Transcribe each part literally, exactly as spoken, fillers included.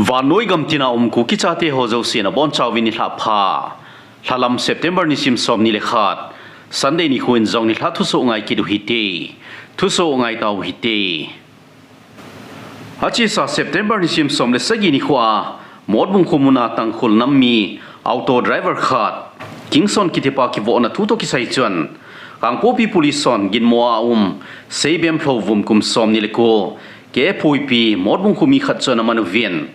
Vannoi gamtina um Kuki chate ho jouse nabonchauvin nilhah pha. Lhalam September nisim somni le khat, Sunday nikho in jong nilhah thusoh ngai kit u hite. Thusoh ngai tau hite. Achesa September nisim som le sagi nikho a, Motbung khomun a Tangkhul nam mi auto driver khat Kingson kitipa kivohna thu toh kisai chun, Kangpokpi Police hon ginmo a um Seibem Lhouvum kum somni le ko, K. Phoipi, Motbung khomi khat chu ana man uvin,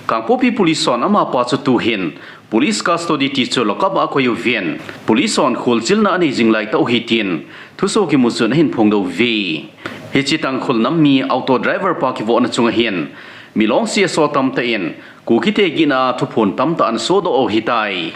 Kangpokpi Police hon amapa chu tuhin Police custody ti chu lockup a akoi uvin, Police hon kholchilna anei jing lai tau ahi tin thusoh kimu chun ahin phongdoh uve. Hiche Tangkhul nam mi auto driver pa kivohna chunga hin Milong C S O tamtah in Kukite gihna a thuphon tamtah ana sodoh u ahitai.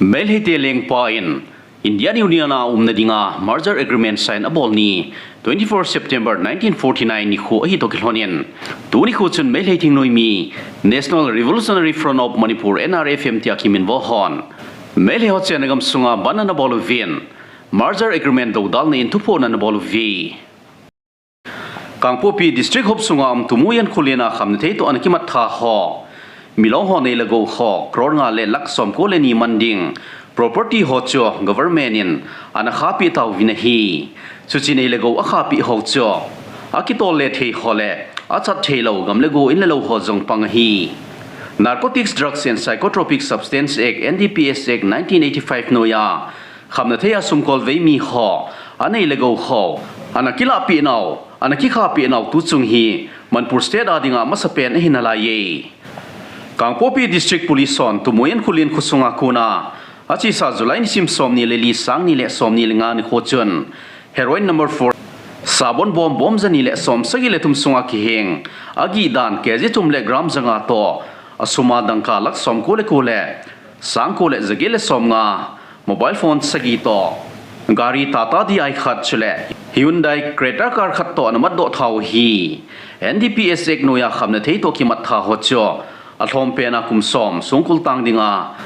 Meiteite lengpa in Indian Union a umna dinga merger agreement sign abol ni twenty-four September nineteen forty-nine nikho ahi toh kilhonin, tuni nikho chun Meitei thingnoimi National Revolutionary Front of Manipur, N R F M tia kiminvo hon Meitei ho chenna gamsunga bandh ana bol uvin, merger agreement dodalna in thuphon ana bol uve. Kangpokpi District hop sunga um Tumoyan Khullen a khamnathei toh ana kimat tha ho, Milong ho nei le gou ho crore nga le lakh somko le ni man ding property ho chu government in ana khahpeh tauvin ahi. Chuche nei le gou akhahpeh ho chu akitol le thei ho le achat theilou gam le go in le lou ho jong pang ahi. Narcotics, Drugs and Psychotropic Substance Act, N D P S Act, nineteen eighty-five noiya khamnathei a sumkol vei mi ho, anei le gou ho ana kilahpeh nau, ana kikhahpeh nau tuchung hi Manipur State a dinga masapen ahi nalaiye. Kangpokpi District Police hon Tumoyan Khullen khosunga kona achesa July nisim somni le li, sangni le somni le nga nikho chun heroin number four, sabon bom bom jani le somsagi le thum sunga kiheng, agih dan K G thum le gram janga toh, asuma dangka lakh somko le ko le sangko le jaget le somnga, mobile phone sagi toh, gari Tata D I khat chule Hyundai Creta car khat toh ana matdoh tha u ahi. N D P S Act noiya khamnathei toh kimat tha ho chu alhompen a kum som songkul tang dinga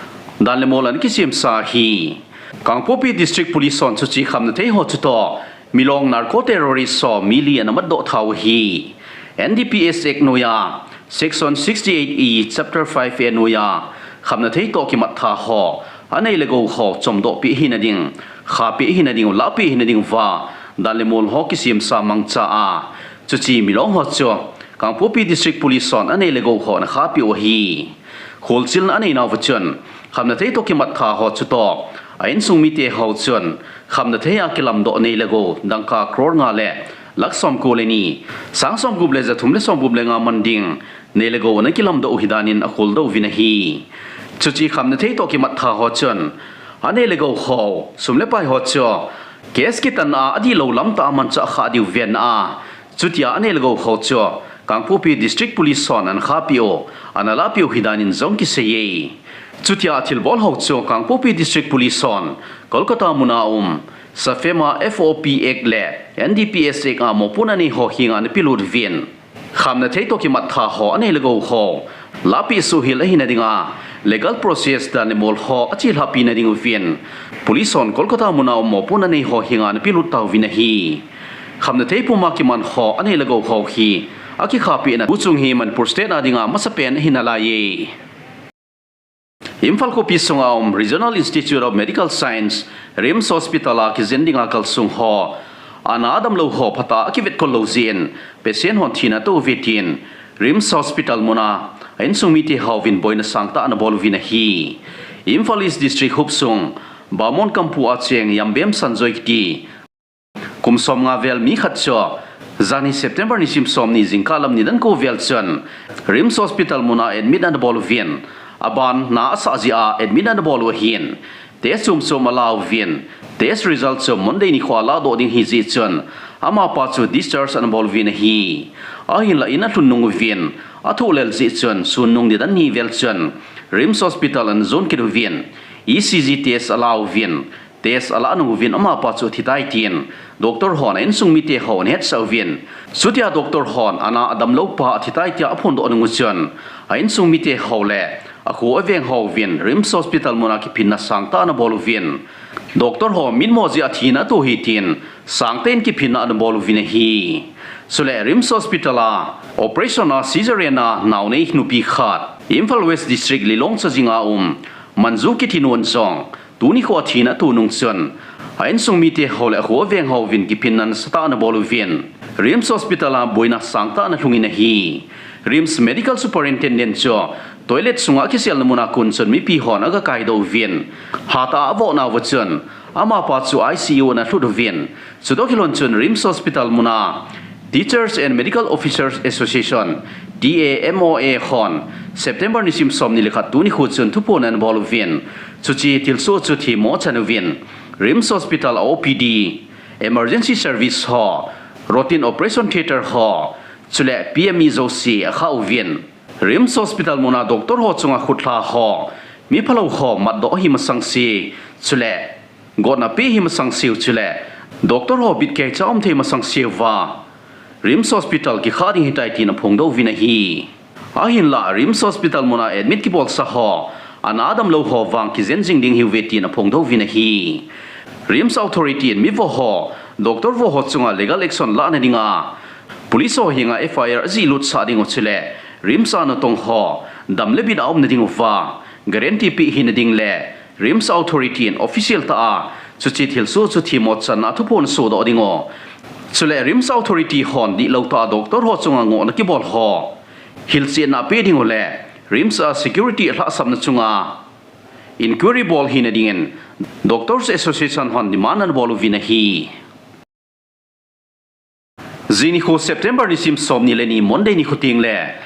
dan le mol ana kisemsa ahi. Kangpokpi District Police hon chuche khamnathei ho chutoh Milong narco terrorist ho mi li ana matdoh tha u ahi. N D P S Act noiya Section sixty-eight E, Chapter five A noiya khamnathei toh kimat tha ho, anei le gou ho chomdohpeh hina ding, khahpeh hina ding, lahpeh hina ding uva dan le mol ho kisemsa mangcha a, chuche Milong ho chu Kangpokpi District Police hon anei le gou ho ana khahpeh u ahi. Kholchilna anei nauva chun khamnathei toh kimat tha ho chutoh a insung mite ho chun khamnathei a kilamdoh nei le gou dangka crore nga le lakh somko le ni, sang somgup le jathum le somgup le nga man ding nei le gou ana kilamdoh u ahi danin akholdoh uvin ahi. Chuche khamnathei toh kimat tha ho chun anei le gou ho, sum le pai ho chu case kitan a adihlou lam tah a manchah khah diu ven a, chutia anei le gou ho chu Kangpokpi District Police hon ana khahpeh u, ana lahpeh u ahi danin jong kiseiye. Chutia athilbol ho chu Kangpokpi District Police hon Kolkata muna um SAFEMA F O P Act le N D P S Act a mopohna nei ho henga ana pelut uvin, khamnathei toh kimat tha ho, anei le gou ho lahpeh suhhel ahina dinga legal process dan le mol ho achelhahpi na ding uvin, Police hon Kolkata muna um mopohna nei ho henga ana pelut tauvin ahi. Khamnathei puma kiman ho, anei le gou ho hi akikhahpehna tuchung hi Manipur State a dinga masapen ahi nalaiye. Imphal khopi sunga um Regional Institute of Medical Science, RIMS Hospital a kijin dinga kalsong ho, ana adamlou ho phatah a kivetkol lou jeh in patient hon thina ato uve tin RIMS Hospital muna a insung mite hovin boina sangtah ana bol uvin ahi. Imphal East District hopsung Bamon Kampu a cheng Yambem Sanjoy kiti kum somnga vel mi khat chu janhi September nisim somni jingkah lam nidan ko vel chun RIMS Hospital muna admit ana bol uvin, aban na asah jeh a admit ana bol u ahin, test chom chom ala uvin, test result chu Monday nikho a ladoh ding ahi jeh chun amapa chu discharge ana bol uvin ahi. Ahinlah in alhun nung uvin, athoh lel jeh chun sun nung nidan ni vel chun RIMS Hospital ana jon kit uvin, E C G test ala uvin, test alah nung uvin amapa chu athitai tin doctor hon a insung mite ho ana hetsah uvin, chutia doctor hon ana adamlou pa athitai tia aphondoh nung uchun a insung mite ho le akho aveng hovin RIMS Hospital muna kiphinna sangtah ana bol uvin, doctor ho mitmo jeh a thina ato ahi tin sangtah in kiphinna ana bol uvin ahi. Chule RIMS Hospital a operation a cesarean a naonei nupi khat, Imphal West District Lilong Chajing a um Manju kiti nun jong tuni kho a thina atoh nung chun a insung mite ho le a kho veng hovin kiphinna nasatah ana bol uvin RIMS Hospital a boina sangtah ana lhungin ahi. RIMS Medical Superintendent chu toilet sunga kiselna muna kon chun mipi hon aga kaidoh uvin, hatah a avoh nauva chun amapa chu I C U ana lhut uvin, chutoh kilhon chun RIMS Hospital muna Teachers and Medical Officers Association, T A M O A hon September nisim somni le khat tuni kho chun thuphon ana bol uvin, chuche thilsoh chu themmo achan uvin, RIMS Hospital a O P D, Emergency Service ho, Routine Operation Theatre ho, chule P M E jouse akha uvin. RIMS Hospital muna doctor ho chunga khutlha ho, mi phalou ho matdoh ahi masang se, chule gotna pe ahi masang seu chule doctor ho bit keicha um thei masang seuva RIMS Hospital kikha ding ahitai tin aphongdoh uvin ahi. Ahinlah RIMS Hospital muna admit kibolsa ho, ana damlou ho vang kijen jing ding ahiuve tin aphongdoh uvin ahi. RIMS authority in mi vo ho, doctor vo ho chunga legal action lahna dinga police ho henga F I R ajih lutsah diu chule RIMS a natong ho dam le bit a umna diuva guarantee pe hina ding le RIMS authority in official tah a chuche thilsoh chu themmo channa thuphon asodoh diu, chule RIMS authority hon dihlou tah a doctor ho chunga ngohna kibol ho hilchetna pe diu le RIMS a security alhahsamna chunga inquiry bol hina dingin Doctors Association hon demand ana bol uvin ahi. Jing nikho September nisim somni le ni Monday nikho tengle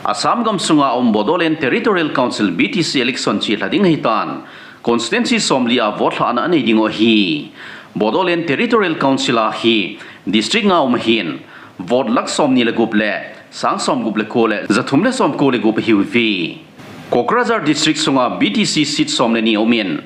Assam gamsunga um Bodoland Territorial Council, B T C election chelha ding ahitan, constituency somli a vote lhahna anei diu ahi. Bodoland Territorial Council a hi district nga um ahin, vote lakh somni le gup le sang somgup le ko le jathum le somko le gup ahiuve. Kokrajhar District sunga B T C seat som le ni aumin,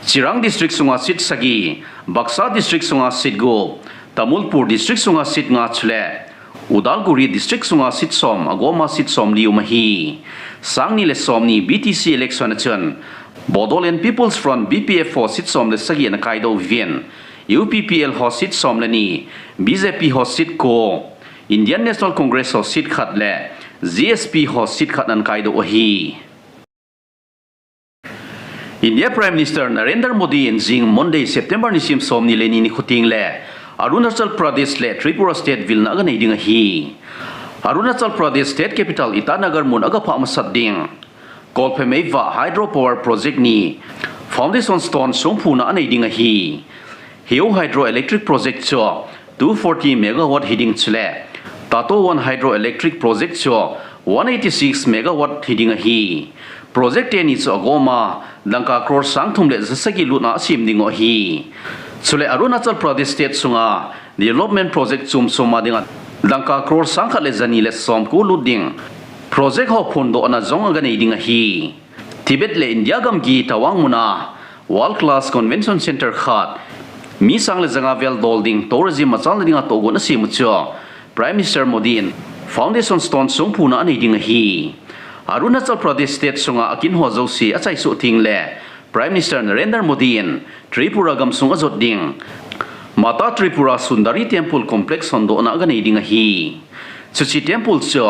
Chirang District sunga seat sagi, Baksa District sunga seat gup, Tamulpur District sunga seat nga chule Udalguri District sunga seat som, agoma seat somli um ahi. Sang ni le somni B T C election a chun Bodoland People's Front, B P F ho seat som le sagi ana kaidoh uvin, U P P L ho seat som le ni, B J P ho seat ko, Indian National Congress ho seat khat le G S P ho seat khat ana kaidoh ahi. India Prime Minister Narendra Modi in jing Monday, September nisim somni le ni nikho tengle Arunachal Pradesh le Tripura State vilna aganei ding ahi. Arunachal Pradesh State Capital Itanagar mun agaphah masat ding Kolphe Meiva Hydro Power Project ni foundation stone songphuna anei ding ahi. Hiu Hydroelectric Project chu two forty megawatt hiding chule Tato one Hydroelectric Project chu one eighty six megawatt hiding ahi. Project teni chu agoma dangka crore sang thum le jasagi lutna asem diu ahi. Chule Arunachal Pradesh State sunga development project chom chom a dinga dangka crore sang khat le jani le somko lut ding project ho phondohna jong aganei ding ahi. Tibet le India gamgi Tawang muna World Class Convention Center khat, mi sang le janga vel dol ding tourism machalna dinga tohgon asem u chu Prime Minister Modi in foundation stone songphuna anei ding ahi. Arunachal Pradesh State sunga akin ho jouse achaisoh tengle Prime Minister Narendra Modi in Tripura gamsung ajot ding Mata Tripura Sundari Temple Complex hondohna aganei ding ahi. Chuche temple chu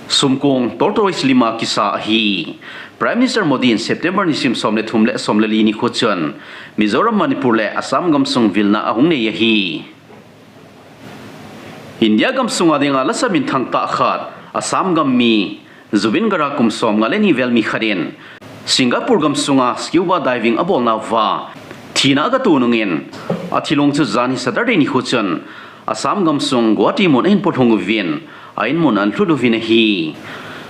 sumkong tortoise lima kisa ahi. Prime Minister Modi in September nisim som le thum le som le li nikho chun Mizoram, Manipur le Assam gamsung vilna ahung nei ahi. India gamsunga dinga lasa minthang tah khat, Assam gam mi Zubeen Garg kum somnga le ni vel mi khat in Singapore gamsunga scuba diving abolnauva thina agato nungin athilong chu janhi Saturday nikho chun Assam gamsung Guwahati mun ahin polhung uvin, a in mun ana lhut uvin ahi.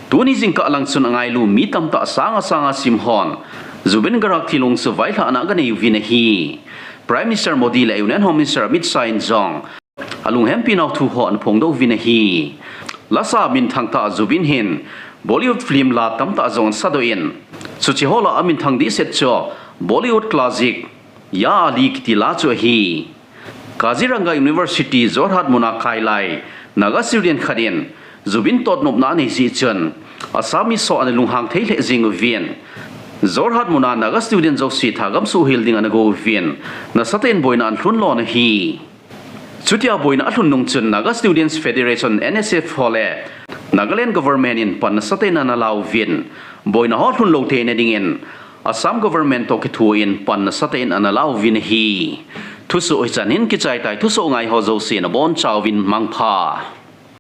Tuni jingkah lang chun angailu mi tamtah sanga sanga sim hon Zubeen Garg thilong chu vailhahna aganei uvin ahi. Prime Minister Modi le Union Home Minister Amit Shah in jong alunghempi nau thu ho ana phongdoh uvin ahi. Lasa minthang tah Zubeen hin Bollywood film la tamtah jong ana sadoh in, chuche ho lah a aminthang dehset chu Bollywood classic Ya Ali kiti la chu ahi. Kaziranga University Jorhat muna kailai Naga student khat in Zubeen totnopna anei jeh chun Assamese ho ana lunghang thei lheh jing uvin, Jorhat muna Naga student jouse thagam suhhel ding ana go uvin, nasatah in boina ana lhun lhon ahi. Chutia boina alhun nung chun Naga Students Federation, N S F ho le Nagaland Government in pan nasatah in ana lauvin, boina ho lhun lou theina dingin Assam Government toh kithoin pan nasatah in ana lauvin ahi. Thusoh hichan hin kichai tai, thusoh ngai ho jouse nabonchauvin mangpha.